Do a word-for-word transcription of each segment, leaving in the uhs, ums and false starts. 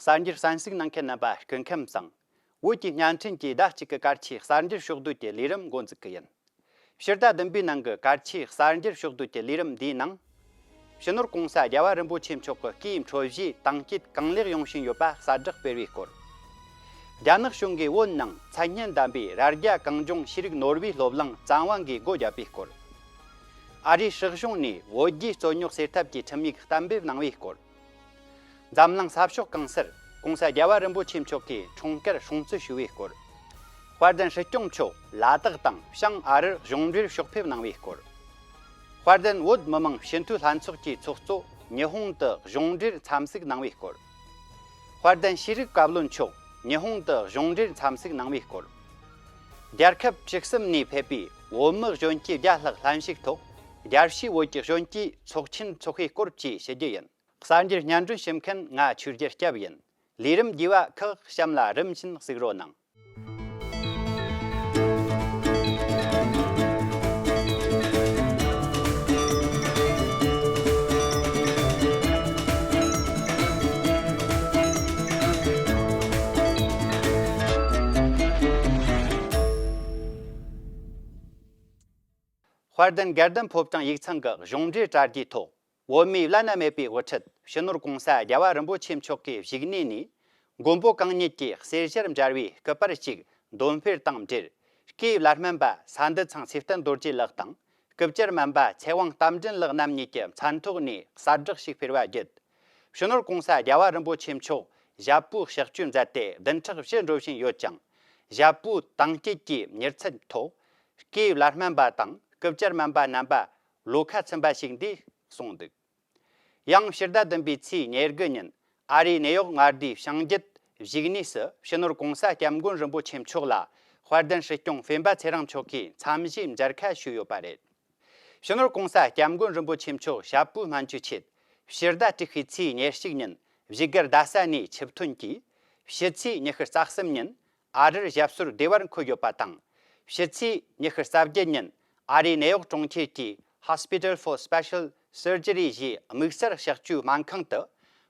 གསར་འགྱུར་གསན་གཟིགས་གནང་མཁན་རྣམ་པ་སྐུ་ཁམས་བཟང་། བོད་ཀྱི་བརྙན་འཕྲིན་གྱི་ཟླ་གཅིག་གི་གལ་ཆེའི་གསར་འགྱུར་ཕྱོགས་བསྡུས་ཀྱི་ལས་རིམ་འགོ་འཛུགས་ཀྱི་ཡིན། ཕྱི་ཟླ་བདུན་པའི་ནང་གི་གལ་ཆེའི་གསར་འགྱུར་ཕྱོགས་བསྡུས་ཀྱི་ལས་རིམ་འདིའི་ནང་། སྤྱི་ནོར་༸གོང་ས་༸རྒྱལ་བ་རིན་པོ་ཆེ་མཆོག་གི་སྐུའི་འཕྲོད་བཞེས་དང་བསྐྱེད་གང་ལེགས་ཡོང་བཞིན་ཡོད་པ་གསལ་བསྒྲགས་སྤེལ་བའི་སྐོར། རྒྱ་ནག་གཞུང་གིས་བོད་ནང་མཚན་སྙན་ལྡན་པའི་རྭ་རྒྱ་གངས་ལྗོངས་ཤེས་རིག་ནོར་བུའི་སློབ་གླིང་བཙན་དབང་གིས་སྒོ་བརྒྱབ་པའི་སྐོར། ཨ་རིའི་སྲིད་གཞུང་ནས་བོད་རྒྱའི་རྩོད་རྙོག་སེལ་ཐབས་ཀྱི་ཁྲིམས་ཡིག་གཏན་འབེབས་གནང་བའི་སྐོར། འཛམ་གླིང་ས་ཕྱོགས་གང་སར་༸གོང་ས་༸རྒྱལ་བ་རིན་པོ་ཆེ་མཆོག་གིས་འཁྲུངས་སྐར་སྲུང་བརྩི་ཞུ་བའི་སྐོར། དཔལ་ལྡན་སྲིད་སྐྱོང་མཆོག་ལ་དྭགས་དང་བྱང་ཨ་རིར་གཞུང་འབྲེལ་ཕྱོགས་ཕེབས་གནང་བའི་སྐོར། དཔལ་ལྡན་བོད་མི་མང་སྤྱི་འཐུས་ལྷན་ཚོགས་ཀྱི་ཚོགས་གཙོ་ཉི་ཧོང་དུ་གཞུང་འབྲེལ་འཚམས་གཟིགས་གནང་བའི་སྐོར། དཔལ་ལྡན་ཤེས་རིག་བཀའ་བློན་མཆོག་ཉི་ཧོང་དུ་གཞུང་འབྲེལ་འཚམས་གཟིགས་གནང་བའི་སྐོར། རྒྱལ་ཁབ་བཅུ་གསུམ་ནས་ཕེབས་པའི་བོད་མི་གཞོན་སྐྱེས་བརྒྱ་ལྷག་ལྷན་ཞུགས་ཐོག་རྒྱལ་སྤྱིའི་བོད་ཀྱི་གཞོན་སྐྱེས་ཚོགས་ཆེན་འཚོགས་པའི་སྐོར་བཅས་ཞུ་རྒྱུ་ཡིན། གསར་འགྱུར་སྙན་སྒྲོན་ཞུ་མཁན་ང་ཆོས་རྒྱལ་སྐྱབས་ཡིན། ལས་རིམ་རྒྱས་པ་ཁག་གཤམ་ལ་རིམ་བཞིན་གཟིགས་རོགས་གནང་། དཔལ་ལྡན་དགའ་ལྡན་ཕོ་བྲང་ཡིག་ཚང་གི་གཞུང་འབྲེལ་དྲ་རྒྱའི་ཐོག་བོད་མིའི་བླ་ན་མེད་པའི་དབུ་ཁྲིད་སྤྱི་ནོར་༸གོང་ས་༸རྒྱལ་བ་རིན་པོ་ཆེ་མཆོག་གི་བཞུགས་གནས་ནས་མགོན་པོ་གང་ཉིད་ཀྱི་གསེར་ཞལ་མཇལ་བའི་སྐུ་པར་གཅིག་འདོན་སྤེལ་དང་འབྲེལ། སྐུའི་བླ་སྨན་པ་ས་འདུ་ཚང་ཚེ་བརྟན་རྡོ་རྗེ་ལགས་དང་སྐུ་བཅར་སྨན་པ་ཚེ་དབང་རྟ་མགྲིན་ལགས་རྣམ་གཉིས་ཀྱི་མཚན་ཐོག་ནས་གསལ་བསྒྲགས་ཤིག་སྤེལ་བ་བརྒྱུད། སྤྱི་ནོར་༸གོང་ས་༸རྒྱལ་བ་རིན་པོ་ཆེ་མཆོག་ཞབས་པུའུ་གཤེགས་བཅོས་མཛད་དེ་བདུན་ཕྲག་བཞི་འགྲོ་བཞིན་ཡོད་ཅིང་། ཞབས་པུའུ་དང་བསྐྱེད་ཀྱི་མྱུར་ཚད་ཐོག་སྐུའི་བླ་སྨན་པ་དང་སྐུ་བཅར་སྨན་པ་རྣམ་པ་བློ་ཁ་ཚིམ་པ་ཞིག་འདུག་གསུངས་འདུག་ཡང་ཕྱི་ཟླ་བདུན་པའི་ཚེས་ཉེར་དགུ་ཉིན་ཨ་རིའི་ནེའུ་ཡོག་མངའ་སྡེའི་བྱང་རྒྱུད་བཞུགས་གནས་སུ་སྤྱི་ནོར་༸གོང་ས་༸སྐྱབས་མགོན་རིན་པོ་ཆེ་མཆོག་ལ་དཔལ་ལྡན་སྲིད་སྐྱོང་སྤེན་པ་ཚེ་རིང་མཆོག་གིས་འཚམས་ཞུའི་མཇལ་ཁ་ཞུས་ཡོད་པ་རེད། སྤྱི་ནོར་༸གོང་ས་༸སྐྱབས་མགོན་རིན་པོ་ཆེ་མཆོག་ཞབས་པུའི་སྨན་བཅོས་ཆེད་ཕྱི་ཟླ་དྲུག་པའི་ཚེས་ཉེར་གཅིག་ཉིན་བཞུགས་སྒར་རྡ་ས་ནས་ཆིབས་ཐོན་གྱིས་ཕྱི་ཚེས་ཉི་ཤུ་རྩ་གསུམ་ཉིན་ཨ་རིར་ཞབས་སོར་བདེ་བར་འཁོད་ཡོད་པ་དང་། ཕྱི་ཚེས་ཉི་ཤུ་རྩ་བརྒྱད་ཉིན་ཨ་རིའི་ནེའུ་ཡོག་གྲོང་ཁྱེར་གྱི་Hospital for Special Surgery ཞེས་དམིགས་བསལ་གཤགས་བཅོས་སྨན་ཁང་དུ་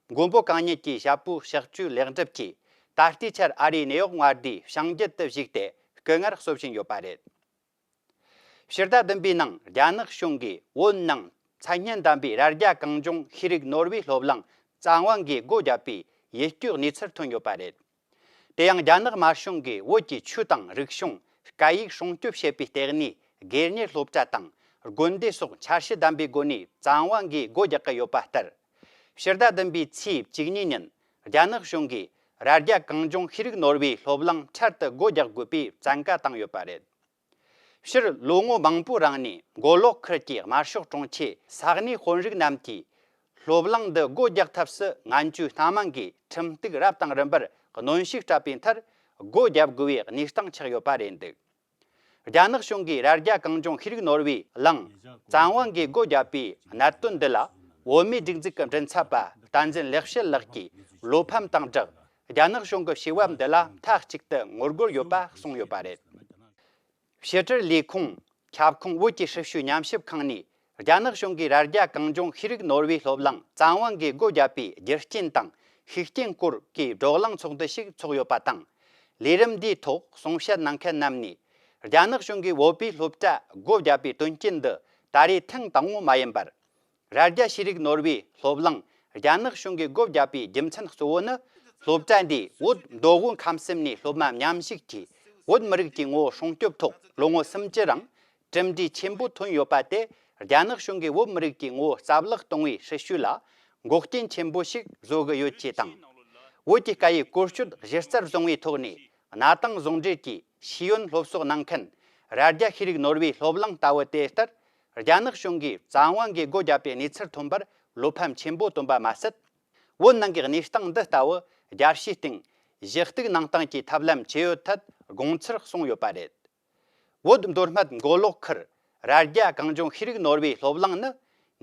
མགོན་པོ་གང་ཉིད་ཀྱི་ཞབས་པུའུ་གཤགས་བཅོས་ལེགས་འགྲུབ་ཀྱིས་ད་ལྟའི་ཆར་ཨ་རིའི་ནེའུ་ཡོག་མངའ་སྡེའི་བྱང་རྒྱུད་དུ་བཞུགས་ཏེ་སྐུ་ངལ་གསོ་བཞིན་ཡོད་པ་རེད། ཕྱི་ཟླ་བདུན་པའི་ནང་རྒྱ་ནག་གཞུང་གིས་བོད་ནང་མཚན་སྙན་ལྡན་པའི་རྭ་རྒྱ་གངས་ལྗོངས་ཤེས་རིག་ནོར་བུའི་སློབ་གླིང་བཙན་དབང་གིས་སྒོ་བརྒྱབ་པའི་ཡིད་སྐྱོའི་གནས་ཚུལ་ཐོན་ཡོད་པ་རེད། དེ་ཡང་རྒྱ་ནག་དམར་གཞུང་གིས་བོད་ཀྱི་ཆོས་དང་རིག་གཞུང་སྐད་ཡིག་སྲུང་སྐྱོབ་བྱེད་པའི་ལྟེ་གནས་སྒེར་གཉེར་སློབ་གྲྭ་དང་དགོན་སྡེ་སོགས་འཆར་གཞི་ལྡན་པའི་སྒོ་ནས་བཙན་དབང་གིས་སྒོ་རྒྱག་གི་ཡོད་པ་ལྟར། ཕྱི་ཟླ་བདུན་པའི་ཚེས་བཅུ་གཉིས་ཉིན་རྒྱ་ནག་གཞུང་གིས་རྭ་རྒྱ་གངས་ལྗོངས་ཤེས་རིག་ནོར་བུའི་སློབ་གླིང་འཕྲལ་དུ་སྒོ་རྒྱག་དགོས་པའི་བཙན་བཀའ་བཏང་ཡོད་པ་རེད། སྤྱིར་ལོ་ངོ་མང་པོའི་རིང་ནས་མགོ་ལོག་ཁུལ་གྱི་དམར་ཤོག་གྲོང་ཁྱེར་ས་གནས་དཔོན་རིགས་རྣམས་ཀྱིས་སློབ་གླིང་འདི་སྒོ་རྒྱག་ཐབས་སུ་ངན་ཇུས་སྣ་མང་གིས་ཁྲིམས་གཏུག་རབ་དང་རིམ་པར་གནོན་ཤུགས་སྤྲད་པའི་མཐར་སྒོ་བརྒྱབ་དགོས་པའི་གནས་སྟངས་ཆགས་ཡོད་པ་རེད་འདུག་རྒྱ་ནག་གཞུང་གིས་རྭ་རྒྱ་གངས་ལྗོངས་ཤེས་རིག་ནོར་བུའི་གླིང་བཙན་དབང་གིས་སྒོ་བརྒྱབ་པའི་གནད་དོན་འདི་ལ་བོད་མིའི་སྒྲིག་འཛུགས་ཀྱི་མགྲིན་ཚབ་པ་བསྟན་འཛིན་ལེགས་བཤད་ལགས་ཀྱིས་བློ་ཕམ་དང་སྦྲགས་རྒྱ་ནག་གཞུང་གི་བྱེད་བབ་འདི་ལ་མཐའ་གཅིག་ཏུ་ངོ་རྒོལ་ཡོད་པ་གསུངས་ཡོད་པ་རེད། ཕྱི་དྲིལ་ལས་ཁུངས། ཁྱབ་ཁོངས་བོད་ཀྱི་ཧྲིལ་ཤུལ་ཉམས་ཞིབ་ཁང་ནས་རྒྱ་ནག་གཞུང་གིས་རྭ་རྒྱ་གངས་ལྗོངས་ཤེས་རིག་ནོར་བུའི་སློབ་གླིང་བཙན་དབང་གིས་སྒོ་བརྒྱབ་པའི་རྒྱུ་རྐྱེན་དང་ཤུགས་རྐྱེན་སྐོར་གྱི་བགྲོ་གླེང་ཚོགས་འདུ་ཞིག་ཚོགས་ཡོད་པ་དང་། ལས་རིམ་འདིའི་ཐོག་གསུང་བཤད་གནང་མཁན་རྣམས་ནས་རྒྱ་ནག་གཞུང་གིས་བོད་པའི་སློབ་གྲྭ་སྒོ་བརྒྱབ་པའི་དོན་རྐྱེན་འདི་ད་རེས་ཐེངས་དང་པོ་མ་ཡིན་པར། རྭ་རྒྱ་ཤེས་རིག་ནོར་བུའི་སློབ་གླིང་རྒྱ་ནག་གཞུང་གིས་སྒོ་བརྒྱབ་པའི་རྒྱུ་མཚན་གཙོ་བོ་ནི། སློབ་གྲྭ་འདིས་བོད་མདོ་དབུས་ཁམས་གསུམ་ནས་སློབ་མ་མཉམ་ཞུགས་ཀྱིས་བོད་མི་རིགས་ཀྱི་ངོ་བོ་སྲུང་སྐྱོབ་ཐོག་ལོ་ངོ་སུམ་ཅུ་རིང་གྲུབ་འབྲས་ཆེན་པོ་ཐོན་ཡོད་པ་དེ་རྒྱ་ནག་གཞུང་གིས་བོད་མི་རིགས་ཀྱི་ངོ་བོ་རྩ་བརླག་གཏོང་བའི་སྲིད་བྱུས་ལ་འགོག་རྐྱེན་ཆེན་པོ་ཞིག་བཟོ་གི་ཡོད་ཅེས་དང་། བོད་ཀྱི་སྐད་ཡིག་བཀོལ་སྤྱོད་གཞི་རྩར་བཟུང་བའི་ཐོག་ནས་གནའ་དེང་ཟུང་འབྲེལ་གྱི་ཤེས་ཡོན་སློབ་གསོ་གནང་མཁན་རྭ་རྒྱ་ཤེས་རིག་ནོར་བུའི་སློབ་གླིང་ལྟ་བུ་དེ་ལྟར། རྒྱ་ནག་གཞུང་གིས་བཙན་དབང་གིས་སྒོ་བརྒྱབ་པའི་གནས་ཚུལ་ཐོན་པར་བློ་ཕམ་ཆེན་པོ་བཏོན་པ་མ་ཟད། བོད་ནང་གི་གནས་སྟངས་འདི་ལྟ་བུ་རྒྱལ་སྤྱིའི་སྟེང་ཞུ་གཏུག་གནང་སྟངས་ཀྱི་ཐབས་ལམ་ཇི་ཡོད་ཐད་དགོངས་ཚུལ་གསུངས་ཡོད་པ་རེད། བོད་མདོ་སྨད་མགོ་ལོག་ཁུལ་རྭ་རྒྱ་གངས་ལྗོངས་ཤེས་རིག་ནོར་བུའི་སློབ་གླིང་ནི་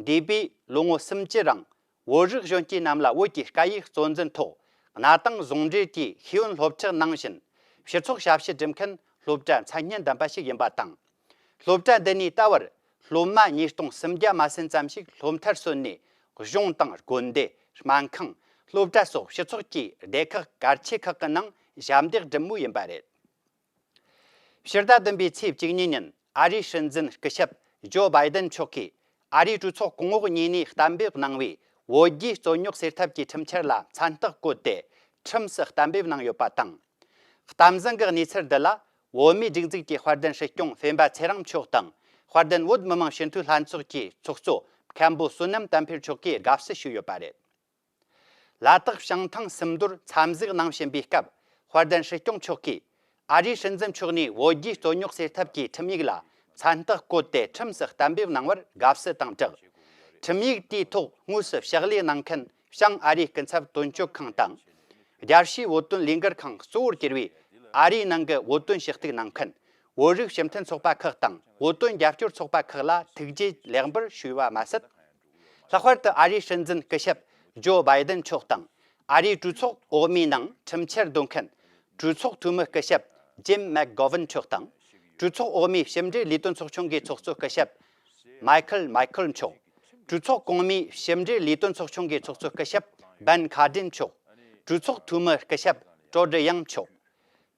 འདས་པའི་ལོ་ངོ་སུམ་ཅུ་རིང་བོད་རིགས་གཞོན་སྐྱེས་རྣམས་ལ་བོད་ཀྱི་སྐད་ཡིག་གཙོ་འཛིན་ཐོག་གནའ་དེང་ཟུང་འབྲེལ་གྱི་ཤེས་ཡོན་སློབ་ཁྲིད་གནང་བཞིན། སྤྱི་ཚོགས་ཞབས་ཞུ་སྒྲུབ་མཁན་སློབ་གྲྭ་མཚན་སྙན་ལྡན་པ་ཞིག་ཡིན་པ་དང་། སློབ་གྲྭ་འདི་ནས་ད་བར་སློབ་མ་ཉིས་སྟོང་སུམ་བརྒྱ་མ་ཟིན་ཙམ་ཞིག་སློབ་མཐར་སོན་ནས། གཞུང་དང་དགོན་སྡེ། སྨན་ཁང་། སློབ་གྲྭ་སོགས་སྤྱི་ཚོགས་ཀྱི་སྡེ་ཁག་གལ་ཆེ་ཁག་གི་ནང་ཞབས་འདེགས་སྒྲུབ་མུས་ཡིན་པ་རེད། ཕྱི་ཟླ་བདུན་པའི་ཚེས་བཅུ་གཉིས་ཉིན་ཨ་རིའི་སྲིད་འཛིན་སྐུ་ཞབས་ཇོ་བྷའི་ཏན་མཆོག་གིས་ཨ་རིའི་གྲོས་ཚོགས་གོང་འོག་གཉིས་ནས་གཏན་འབེབས་གནང་བའི་བོད་རྒྱའི་རྩོད་རྙོག་སེལ་ཐབས་ཀྱི་ཁྲིམས་འཆར་ལ་མཚན་རྟགས་བཀོད་དེ་ཁྲིམས་སུ་གཏན་འབེབས་གནང་ཡོད་པ་དང་། གཏམ་བཟང་གི་གནས་ཚུལ་འདི་ལ་བོད་མིའི་སྒྲིག་འཛུགས་ཀྱི་དཔལ་ལྡན་སྲིད་སྐྱོང་སྤེན་པ་ཚེ་རིང་མཆོག་དང་དཔལ་ལྡན་བོད་མི་མང་སྤྱི་འཐུས་ལྷན་ཚོགས་ཀྱི་ཚོགས་གཙོ་མཁན་པོ་བསོད་ནམས་བསྟན་འཕེལ་མཆོག་གིས་དགའ་བསུ་ཞུས་ཡོད་པ་རེད། ལ་དྭགས་བྱང་ཐང་སུམ་མདོར་འཚམས་གཟིགས་གནང་བཞིན་པའི་སྐབས་དཔལ་ལྡན་སྲིད་སྐྱོང་མཆོག་གིས་ཨ་རིའི་སྲིད་འཛིན་མཆོག་ནས་བོད་རྒྱའི་རྩོད་རྙོག་སེལ་ཐབས་ཀྱི་ཁྲིམས་ཡིག་ལ་མཚན་རྟགས་བཀོད་དེ་ཁྲིམས་སུ་གཏན་འབེབས་གནང་བར་དགའ་བསུ་དང་སྦྲགས། ཁྲིམས་ཡིག་དེའི་ཐོག་དངོས་སུ་ཕྱག་ལས་གནང་མཁན་བྱང་ཨ་རིའི་སྐུ་ཚབ་དོན་གཅོད་ཁང་དང་། རྒྱལ་སྤྱིའི་བོད་དོན་ལས་འགུལ་ཁང་གཙོ་བོར་གྱུར་བའི་ཨ་རིའི་ནང་གི་བོད་དོན་ཞུ་གཏུག་གནང་མཁན་བོད་རིགས་སྤྱི་མཐུན་ཚོགས་པ་ཁག་དང་བོད་དོན་རྒྱབ་སྐྱོར་ཚོགས་པ་ཁག་ལ་ཐུགས་རྗེ་ལེགས་འབུལ་ཞུས་པ་མ་ཟད། ལྷག་པར་དུ་ཨ་རིའི་སྲིད་འཛིན་སྐུ་ཞབས་ཇོ་བྷའི་ཏན་མཆོག་དང་ཨ་རིའི་གྲོས་ཚོགས་འོག་མའི་ནང་ཁྲིམས་འཆར་འདོན་མཁན་གྲོས་ཚོགས་འཐུས་མི་སྐུ་ཞབས་ཇིམ་མེག་གོ་ཝན་མཆོག་དང་། གྲོས་ཚོགས་འོག་མའི་ཕྱི་འབྲེལ་ལས་དོན་ཚོགས་ཆུང་གི་ཚོགས་གཙོ་སྐུ་ཞབས་མའི་ཁལ་མའི་ཁལ་མཆོག་གྲོས་ཚོགས་གོང་མའི་ཕྱི་འབྲེལ་ལས་དོན་ཚོགས་ཆུང་གི་ཚོགས་གཙོ་སྐུ་ཞབས་བན་ཁ་ཏྲིན་མཆོག་གྲོས་ཚོགས་འཐུས་མི་སྐུ་ཞབས་ཀྲོ་ཌི་ཡང་མཆོག་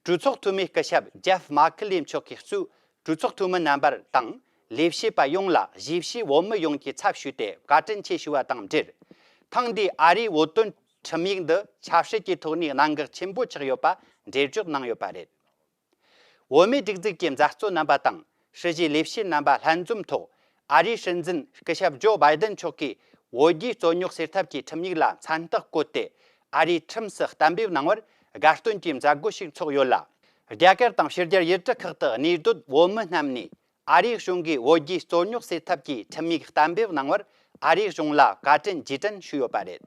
གྲོས་ཚོགས་འཐུས་མི་སྐུ་ཞབས་ཇེབ་མཱ་ཁི་ལི་མཆོག་གིས་གཙོས་གྲོས་ཚོགས་འཐུས་མི་རྣམ་པ་དང་ལས་བྱེད་པ་ཡོངས་ལ་གཞིས་བྱེས་བོད་མི་ཡོངས་ཀྱི་ཚབ་ཞུས་ཏེ་བཀའ་དྲིན་ཆེ་ཞུ་བ་དང་འབྲེལ། ཐེངས་འདིའི་ཨ་རིའི་བོད་དོན་ཁྲིམས་ཡིག་འདི་ཆབ་སྲིད་ཀྱི་ཐོག་ནས་གནད་འགག་ཆེན་པོ་ཆགས་ཡོད་པ་འགྲེལ་བརྗོད་གནང་ཡོད་པ་རེད། བོད་མིའི་སྒྲིག་འཛུགས་ཀྱི་མཛད་གཙོ་རྣམ་པ་དང་སྲིད་བྱུས་ལས་བྱེད་རྣམ་པ་ལྷན་འཛོམས་ཐོག་ཨ་རིའི་སྲིད་འཛིན་སྐུ་ཞབས་ཇོ་བྷའི་ཏན་མཆོག་གིས་བོད་རྒྱའི་རྩོད་རྙོག་སེལ་ཐབས་ཀྱི་ཁྲིམས་ཡིག་ལ་མཚན་རྟགས་བཀོད་དེ་ཨ་རིའི་ཁྲིམས་སུ་གཏན་འབེབས་གནང་བར་དགའ་སྟོན་གྱི་མཛད་སྒོ་ཞིག་འཚོགས་ཡོད་ལ། རྒྱ་གར་དང་ཕྱི་རྒྱལ་ཡུལ་གྲུ་ཁག་ཏུ་གནས་སྡོད་བོད་མི་རྣམས་ནས་ཨ་རིའི་གཞུང་གིས་བོད་རྒྱའི་རྩོད་རྙོག་སེལ་ཐབས་ཀྱི་ཁྲིམས་ཡིག་གཏན་འབེབས་གནང་བར་ཨ་རིའི་གཞུང་ལ་བཀའ་དྲིན་རྗེས་དྲན་ཞུས་ཡོད་པ་རེད།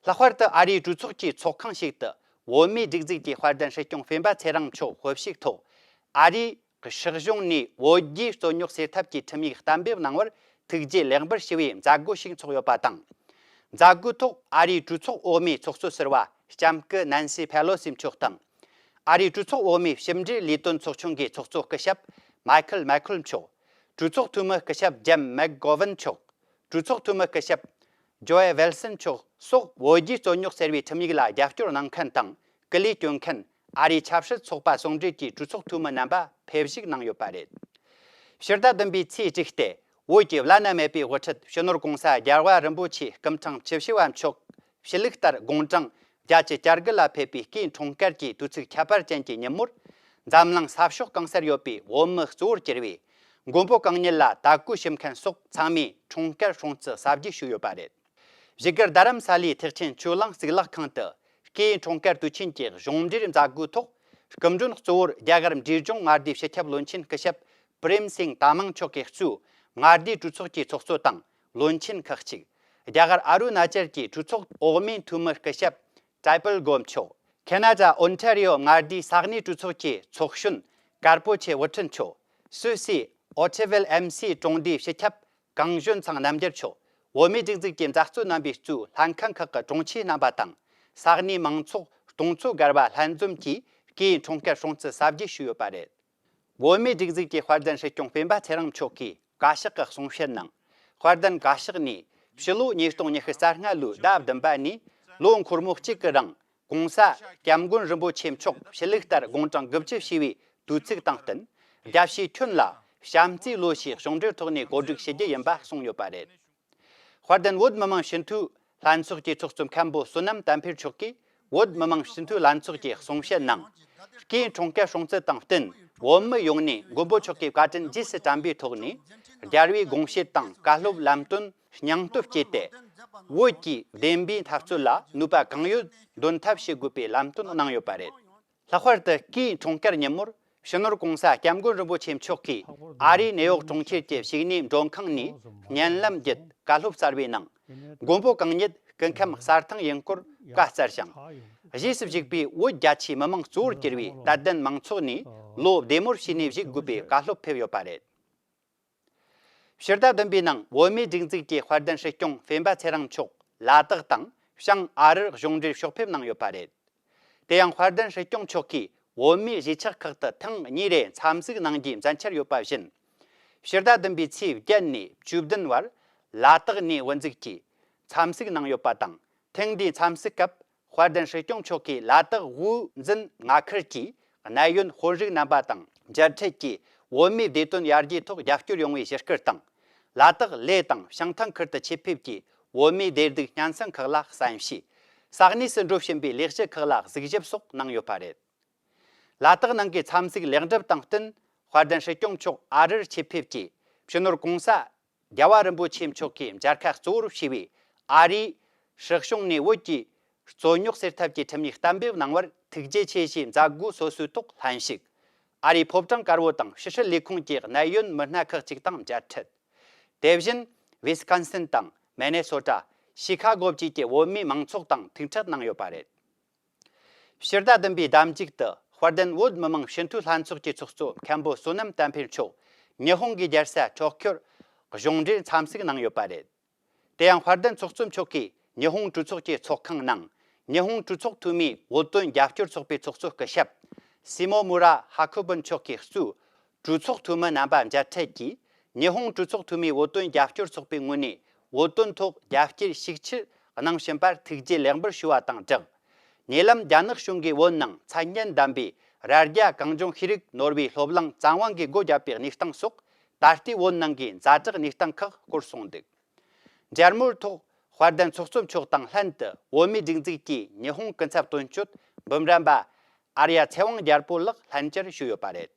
ལྷག་པར་དུ་ཨ་རིའི་གྲོས་ཚོགས་ཀྱི་ཚོགས་ཁང་ཞིག་ཏུ་བོད་མིའི་སྒྲིག་འཛུགས་ཀྱི་དཔལ་ལྡན་སྲིད་སྐྱོང་སྤེན་པ་ཚེ་རིང་མཆོག་དབུ་བཞུགས་ཐོག་ཨ་རིའི་སྲིད་གཞུང་ནས་བོད་རྒྱའི་རྩོད་རྙོག་སེལ་ཐབས་ཀྱི་ཁྲིམས་ཡིག་གཏན་འབེབས་གནང་བར་ཐུགས་རྗེ་ལེགས་འབུལ་ཞུ་བའི་མཛད་སྒོ་ཞིག་འཚོགས་ཡོད་པ་དང་། མཛད་སྒོའི་ཐོག་ཨ་རིའི་གྲོས་ཚོགས་འོག་མའི་ཚོགས་གཙོ་ཟུར་པ་ལྕམ་སྐུ་ནན་སི་ཕེ་ལོ་སི་མཆོག་དང་། ཨ་རིའི་གྲོས་ཚོགས་འོག་མའི་ཕྱི་འབྲེལ་ལས་དོན་ཚོགས་ཆུང་གི་ཚོགས་གཙོ་སྐུ་ཞབས་མའི་ཁལ་མའི་ཁལ་མཆོག་གྲོས་ཚོགས་འཐུས་མི་སྐུ་ཞབས་ཇེམ་མེག་གོ་ཝན་མཆོག་གྲོས་ཚོགས་འཐུས་མི་སྐུ་ཞབས་ཇོ་ཨེ་ཝེལ་སན་མཆོག་སོགས་བོད་རྒྱའི་རྩོད་རྙོག་སེལ་བའི་ཁྲིམས་ཡིག་ལ་རྒྱབ་སྐྱོར་གནང་མཁན་དང་སྐུ་ལས་བསྐྱོན་མཁན་ཨ་རིའི་ཆབ་སྲིད་ཚོགས་པ་ཟུང་འབྲེལ་གྱི་གྲོས་ཚོགས་འཐུས་མི་རྣམ་པ་ཕེབས་བཞུགས་གནང་ཡོད་པ་རེད། ཕྱི་ཟླ་བདུན་པའི་ཚེས་དྲུག་སྟེ་བོད་ཀྱི་བླ་ན་མེད་པའི་དབུ་ཁྲིད་སྤྱི་ནོར་༧གོང་ས་༧རྒྱལ་བ་རིན་པོ་ཆེ་སྐུ་ཕྲེང་བཅུ་བཞི་པ་མཆོག་ཕྱི་ལུགས་ལྟར་དགུང་གྲངས་བརྒྱད་ཅུ་གྱ་དགུ་ལ་ཕེབས་པའི་སྐུའི་འཁྲུངས་སྐར་གྱི་དུས་ཚིགས་ཁྱད་པར་ཅན་གྱི་ཉིན་མོར། འཛམ་གླིང་ས་ཕྱོགས་གང་སར་ཡོད་པའི་བོད་མི་གཙོ་བོར་གྱུར་བའི་མགོན་པོ་གང་ཉིད་ལ་དད་གུས་ཞུ་མཁན་སོགས་ཚང་མས་འཁྲུངས་སྐར་སྲུང་བརྩི་གཟབ་རྒྱས་ཞུས་ཡོད་པ་རེད། བཞུགས་སྒར་རྡ་རམ་ས་ལའི་ཐེག་ཆེན་ཆོས་གླིང་གཙུག་ལག་ཁང་དུ་སྐུའི་འཁྲུངས་སྐར་དུས་ཆེན་གྱི་གཞུང་འབྲེལ་མཛད་སྒོའི་ཐོག་སྐུ་མགྲོན་གཙོ་བོར་རྒྱ་གར་འབྲས་ལྗོངས་མངའ་སྡེའི་སྤྱི་ཁྱབ་བློན་ཆེན་སྐུ་ཞབས་པྲེམ་སིང་ཏ་མང་མཆོག་གིས་གཙོས་མངའ་སྡེའི་གྲོས་ཚོགས་ཀྱི་ཚོགས་གཙོ་དང་བློན་ཆེན་ཁག་ཅིག་རྒྱ་གར་ཨ་རུ་ན་ཅལ་གྱི་གྲོས་ཚོགས་འོག་མའི་འཐུས་མི་སྐུ་ཞབས་ཀྲའི་པལ་གོ་མཆོག་ཁེ་ན་ཌ་ཨོན་ཊ་རི་ཡོ་མངའ་སྡེའི་ས་གནས་གྲོས་ཚོགས་ཀྱི་ཚོགས་གཞོན་ཀར་པོ་ཆེ་དབུ་ཁྲིད་མཆོག་སུད་སིའི་ཨོ་ཊི་ཝེལ་ཨེམ་སི་གྲོང་སྡེའི་སྤྱི་ཁྱབ་གངས་ལྗོན་ཚང་རྣམ་རྒྱལ་མཆོག་བོད་མིའི་སྒྲིག་འཛུགས་ཀྱི་མཛད་གཙོ་རྣམ་པས་གཙོས་ལྷན་ཁང་ཁག་གི་དྲུང་ཆེ་རྣམ་པ་དང་ས་གནས་མང་ཚོགས་སྟོང་ཚོ་བརྒལ་བ་ལྷན་འཛོམས་ཀྱིས་སྐུའི་འཁྲུངས་སྐར་སྲུང་བརྩི་གཟབ་རྒྱས་ཞུས་ཡོད་པ་རེད། བོད་མིའི་སྒྲིག་འཛུགས་ཀྱི་དཔལ་ལྡན་སྲིད་སྐྱོང་སྤེན་པ་ཚེ་རིང་མཆོག་གིས་བཀའ་ཤག་གི་གསུང་བཤད་ནང་། དཔལ་ལྡན་བཀའ་ཤག་ནས་ཕྱི་ལོ་ཉིས་སྟོང་ཉི་ཤུ་རྩ་ལྔ་ལོའི་ཟླ་བདུན་པ་ནས་ལོ་འཁོར་མོ་གཅིག་གི་རིང་༧གོང་ས་༧སྐྱབས་མགོན་རིན་པོ་ཆེ་མཆོག་ཕྱི་ལུགས་ལྟར་དགུང་གྲངས་དགུ་བཅུ་བཞེས་པའི་དུས་ཚིགས་དང་བསྟུན་རྒྱལ་སྤྱིའི་ཁྱོན་ལ་བྱམས་བརྩེའི་ལོ་ཞེས་གཞུང་འབྲེལ་ཐོག་ནས་གོ་སྒྲིག་བྱེད་རྒྱུ་ཡིན་པ་གསུངས་ཡོད་པ་རེད། དཔལ་ལྡན་བོད་མི་མང་སྤྱི་འཐུས་ལྷན་ཚོགས་ཀྱི་ཚོགས་གཙོ་མཁན་པོ་བསོད་ནམས་བསྟན་འཕེལ་མཆོག་གིས་བོད་མི་མང་སྤྱི་འཐུས་ལྷན་ཚོགས་ཀྱི་གསུང་བཤད་ནང་། སྐུའི་འཁྲུངས་སྐར་སྲུང་བརྩི་དང་བསྟུན་བོད་མི་ཡོངས་ནས་མགོན་པོ་མཆོག་གི་བཀའ་དྲིན་རྗེས་སུ་དྲན་པའི་ཐོག་ནས་རྒྱལ་བའི་དགོངས་བཞེད་དང་བཀའ་སློབ་ལམ་སྟོན་སྙིང་སྟོབས་བསྐྱེད་དེ། བོད་ཀྱི་བདེན་པའི་འཐབ་རྩོད་ལ་ནུས་པ་གང་ཡོད་འདོན་ཐབས་བྱེད་དགོས་པའི་ལམ་སྟོན་གནང་ཡོད་པ་རེད། ལྷག་པར་དུ་སྐུའི་འཁྲུངས་སྐར་ཉིན་མོར་སྤྱི་ནོར་༧གོང་ས་༧སྐྱབས་མགོན་རིན་པོ་ཆེ་མཆོག་གིས་ཨ་རིའི་ནེའུ་ཡོག་གྲོང་ཁྱེར་གྱི་བྱེད་གནས་མགྲོན་ཁང་ནས་བརྙན་ལམ་བརྒྱུད་བཀའ་སློབ་སྩལ་བའི་ནང་། མགོན་པོ་གང་ཉིད་སྐུ་ཁམས་གསལ་ཐང་ཡིན་སྐོར་བཀའ་སྩལ་ཞིང་། གཞིས་སུ་བཞུགས་པའི་བོད་རྒྱ་ཆེའི་མི་མང་གཙོ་བོར་གྱུར་པའི་དད་ལྡན་མང་ཚོགས་ནས་ལོ་བདེ་མོར་བྱས་ནས་བཞུགས་དགོས་པའི་བཀའ་སློབ་ཕེབས་ཡོད་པ་རེད། ཕྱི་ཟླ་བདུན་པའི་ནང་བོད་མིའི་སྒྲིག་འཛུགས་ཀྱི་དཔལ་ལྡན་སྲིད་སྐྱོང་སྤེན་པ་ཚེ་རིང་མཆོག་ལ་དྭགས་དང་བྱང་ཨ་རིར་གཞུང་འབྲེལ་ཕྱོགས་ཕེབས་གནང་ཡོད་པ་རེད། དེ་ཡང་དཔལ་ལྡན་སྲིད་སྐྱོང་མཆོག་གིས་བོད་མིའི་གཞིས་ཆགས་ཁག་ཏུ་ཐེངས་གཉིས་རེ་འཚམས་གཟིགས་གནང་རྒྱུའི་མཛད་འཆར་ཡོད་པ་བཞིན། ཕྱི་ཟླ་བདུན་པའི་ཚེས་བརྒྱད་ནས་བཅུ་བདུན་བར་ལ་དྭགས་ནས་དབུ་འཛུགས་ཀྱིས་འཚམས་གཟིགས་གནང་ཡོད་པ་དང་། ཐེངས་འདིའི་འཚམས་གཟིགས་སྐབས། དཔལ་ལྡན་སྲིད་སྐྱོང་མཆོག་གིས་ལ་དྭགས་དབུས་འཛིན་མངའ་ཁུལ་གྱི་གནད་ཡོད་དཔོན་རིགས་རྣམ་པ་དང་མཇལ་འཕྲད་ཀྱིས། བོད་མིའི་བདེ་དོན་ཡར་རྒྱས་ཐོག་རྒྱབ་སྐྱོར་ཡོང་བའི་ཞུ་སྐུལ་དང་། ལ་དྭགས་གླེ་དང་བྱང་ཐང་ཁུལ་དུ་ཆེད་ཕེབས་ཀྱིས། བོད་མིའི་བདེ་སྡུག་སྙན་སེང་ཁག་ལ་གསན་བཞེས། ས་གནས་སུ་འགྲོ་བཞིན་པའི་ལས་གཞི་ཁག་ལ་གཟིགས་ཞིབ་སོགས་གནང་ཡོད་པ་རེད། ལ་དྭགས་ནང་གི་འཚམས་གཟིགས་ལེགས་འགྲུབ་དང་བསྟུན། དཔལ་ལྡན་སྲིད་སྐྱོང་མཆོག་ཨ་རིར་ཆེད་ཕེབས་ཀྱིས། སྤྱི་ནོར་གོང་ས་རྒྱལ་བ་རིན་པོ་ཆེ་མཆོག་གིས་མཇལ་ཁ་གཙོ་བོར་བྱས་པའི་ཨ་རིའི་སྲིད་གཞུང་ནས་བོད་ཀྱི་རྩོད་རྙོག་སེལ་ཐབས་ཀྱི་ཁྲིམས་ཡིག་གཏན་འབེབས་གནང་བར་ཐུགས་རྗེ་ཆེ་ཞེས་མཛད་སྒོ་སོ་སོའི་ཐོག་ལྷན་ཞུགས། ཨ་རིའི་ཕོ་བྲང་དཀར་པོ་དང་ཕྱི་སྲིད་ལས་ཁུངས་ཀྱི་གནད་ཡོད་མི་སྣ་ཁག་ཅིག་དང་མཇལ་འཕྲད། དེ་བཞིན་ཝི་སི་ཀོན་སིན་དང་མེ་ནེ་སོ་ཊ། ཤི་ཁ་གོ་བཅས་ཀྱི་བོད་མིའི་མང་ཚོགས་དང་ཐུག་འཕྲད་གནང་ཡོད་པ་རེད། ཕྱི་ཟླ་བདུན་པའི་ཟླ་མཇུག་ཏུ་དཔལ་ལྡན་བོད་མི་མང་སྤྱི་འཐུས་ལྷན་ཚོགས་ཀྱི་ཚོགས་གཙོ་མཁན་པོ་བསོད་ནམས་བསྟན་འཕེལ་མཆོག་ཉི་ཧོང་གི་རྒྱལ་ས་ཊོ་ཀིའོར་གཞུང་འབྲེལ་འཚམས་གཟིགས་གནང་ཡོད་པ་རེད། དེ་ཡང་དཔལ་ལྡན་ཚོགས་གཙོ་མཆོག་གིས་ཉི་ཧོང་གྲོས་ཚོགས་ཀྱི་ཚོགས་ཁང་ནང་ཉི་ཧོང་གྲོས་ཚོགས་འཐུས་མིའི་བོད་དོན་རྒྱབ་སྐྱོར་ཚོགས་པའི་ཚོགས་གཙོ་སྐུ་ཞབས་སི་མོ་མུ་ར་ཧ་ཁུ་པུན་མཆོག་གིས་གཙོས། གྲོས་ཚོགས་འཐུས་མི་རྣམ་པ་མཇལ་འཕྲད་ཀྱིས། ཉི་ཧོང་གྲོས་ཚོགས་འཐུས་མིའི་བོད་དོན་རྒྱབ་སྐྱོར་ཚོགས་པའི་ངོས་ནས་བོད་དོན་ཐོག་རྒྱབ་སྐྱོར་ཤུགས་ཆེར་གནང་བཞིན་པར་ཐུགས་རྗེ་ལེགས་འབུལ་ཞུ་བ་དང་སྦྲགས། ཉེ་ལམ་རྒྱ་ནག་གཞུང་གིས་བོད་ནང་མཚན་སྙན་ལྡན་པའི་རྭ་རྒྱ་གངས་ལྗོངས་ཤེས་རིག་ནོར་བུའི་སློབ་གླིང་བཙན་དབང་གིས་སྒོ་བརྒྱབ་པའི་གནས་སྟངས་སོགས། ད་ལྟའི་བོད་ནང་གི་ཛ་དྲག་གནས་སྟངས་ཁག་སྐོར་གསུངས་འདུག། མཇལ་མོལ་ཐོག་དཔལ་ལྡན་ཚོགས་གཙོ་མཆོག་དང་ལྷན་དུ་བོད་མིའི་སྒྲིག་འཛུགས་ཀྱི་ཉི་ཧོང་སྐུ་ཚབ་དོན་གཅོད་འབུམ་རམས་པ་ཨར་ཡ་ཚེ་དབང་རྒྱལ་པོ་ལགས་ལྷན་བཅར་ཞུས་ཡོད་པ་རེད།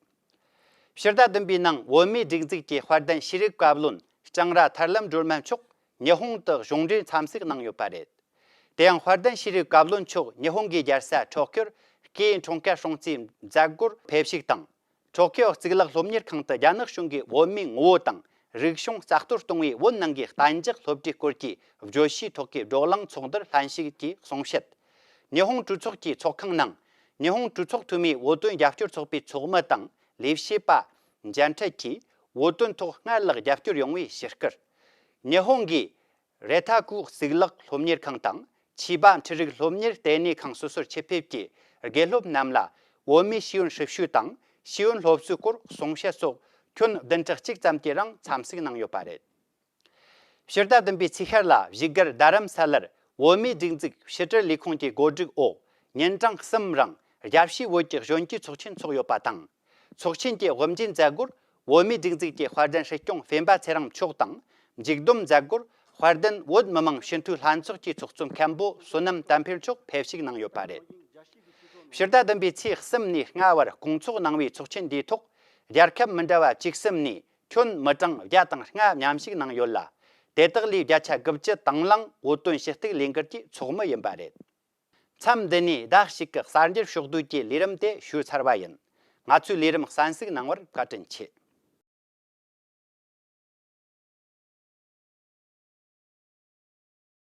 ཕྱི་ཟླ་བདུན་པའི་ནང་བོད་མིའི་སྒྲིག་འཛུགས་ཀྱི་དཔལ་ལྡན་ཤེས་རིག་བཀའ་བློན་ལྕང་ར་ཐར་ལམ་སྒྲོལ་མ་མཆོག་ཉི་ཧོང་དུ་གཞུང་འབྲེལ་འཚམས་གཟིགས་གནང་ཡོད་པ་རེད། དེ་ཡང་དཔལ་ལྡན་ཤེས་རིག་བཀའ་བློན་མཆོག་ཉི་ཧོང་གི་རྒྱལ་ས་ཊོ་ཀིའོར་སྐུའི་འཁྲུངས་སྐར་སྲུང་བརྩིའི་མཛད་སྒོར་ཕེབས་ཞིག་དང་། ཊོ་ཀིའོ་གཙུག་ལག་སློབ་གཉེར་ཁང་དུ་རྒྱ་ནག་གཞུང་གིས་བོད་མིའི་ངོ་བོ་དང་རིག་གཞུང་རྩ་གཏོར་གཏོང་བའི་བོད་ནང་གི་གཏན་འཇགས་སློབ་གྲྭའི་སྐོར་གྱི་བརྗོད་གཞིའི་ཐོག་གི་བགྲོ་གླེང་ཚོགས་འདུར་ལྷན་ཞུགས་ཀྱིས་གསུང་བཤད། ཉི་ཧོང་གྲོས་ཚོགས་ཀྱི་ཚོགས་ཁང་ནང་ཉི་ཧོང་གྲོས་ཚོགས་འཐུས་མིའི་བོད་དོན་རྒྱབ་སྐྱོར་ཚོགས་པའི་ཚོགས་མི་དང་ལས་བྱེད་པ་མཇལ་འཕྲད་ཀྱིས་བོད་དོན་ཐོག་སྔར་ལྷག་རྒྱབ་སྐྱོར་ཡོང་བའི་ཞུ་སྐུལ། ཉི་ཧོང་གི་རེ་ཐ་ཀུ་གཙུག་ལག་སློབ་གཉེར་ཁང་དང་། ཆིབ་ཁྲི་རིགས་སློབ་གཉེར་ལྟེ་གནས་ཁང་སོ་སོར་ཆེད་ཕེབས་ཀྱིས་དགེ་སློབ་རྣམས་ལ་བོད་མིའི་ཤེས་ཡོན་སྲི་ཞུ་དང་ཤེས་ཡོན་སློབ་གསོའི་སྐོར་གསུང་བཤད་སོགས་ཁྱོན་བདུན་ཕྲག་གཅིག་ཙམ་གྱི་རིང་འཚམས་གཟིགས་གནང་ཡོད་པ་རེད། ཕྱི་ཟླ་བདུན་པའི་ཚེས་ཤར་ལ་བཞུགས་སྒར་རྡ་རམ་ས་ལར་བོད་མིའི་སྒྲིག་འཛུགས་ཕྱི་དྲིལ་ལས་ཁུངས་ཀྱི་གོ་སྒྲིག་འོག་ཉིན་གྲངས་གསུམ་རིང་རྒྱལ་སྤྱིའི་བོད་ཀྱི་གཞོན་སྐྱེས་ཚོགས་ཆེན་འཚོགས་ཡོད་པ་དང་། ཚོགས་ཆེན་གྱི་དབུ་འབྱེད་མཛད་སྒོར་བོད་མིའི་སྒྲིག་འཛུགས་ཀྱི་དཔལ་ལྡན་སྲིད་སྐྱོང་སྤེན་པ་ཚེ་རིང་མཆོག་དང་། མཇུག་བསྡོམས་མཛད་སྒོར་དཔལ་ལྡན་བོད་མི་མང་སྤྱི་འཐུས་ལྷན་ཚོགས་ཀྱི་ཚོགས་གཙོ་མཁན་པོ་བསོད་ནམས་བསྟན་འཕེལ་མཆོག་ཕེབས་ཞུགས་གནང་ཡོད་པ་རེད། ཕྱི་ཟླ་བདུན་པའི་ཚེས་གསུམ་ནས་ལྔ་བར་སྐོང་ཚོགས་གནང་བའི་ཚོགས་ཆེན་འདིའི་ཐོག་རྒྱལ་ཁབ་མི་འདྲ་བ་བཅུ་གསུམ་ནས་ཁྱོན་མི་གྲངས་བརྒྱ་དང་ལྔ་མཉམ་ཞུགས་གནང་ཡོད་ལ། དེ་དག་ལས་བརྒྱ་ཆ་དགུ་བཅུ་དང་བླངས་བོད་དོན་ཞུ་གཏུག་ལས་འགུལ་གྱི་ཚོགས་མི་ཡིན་པ་རེད། མཚམས་འདི་ནས་ཟླ་གཅིག་གི་གསར་འགྱུར་ཕྱོགས་བསྡུས་ཀྱི་ལས་རིམ་དེ་ཞུས་ཚར་བ་ཡིན། ང་ཚོའི་ལས་རིམ་གསན་གཟིགས་གནང་བར་བཀའ་དྲིན་ཆེ།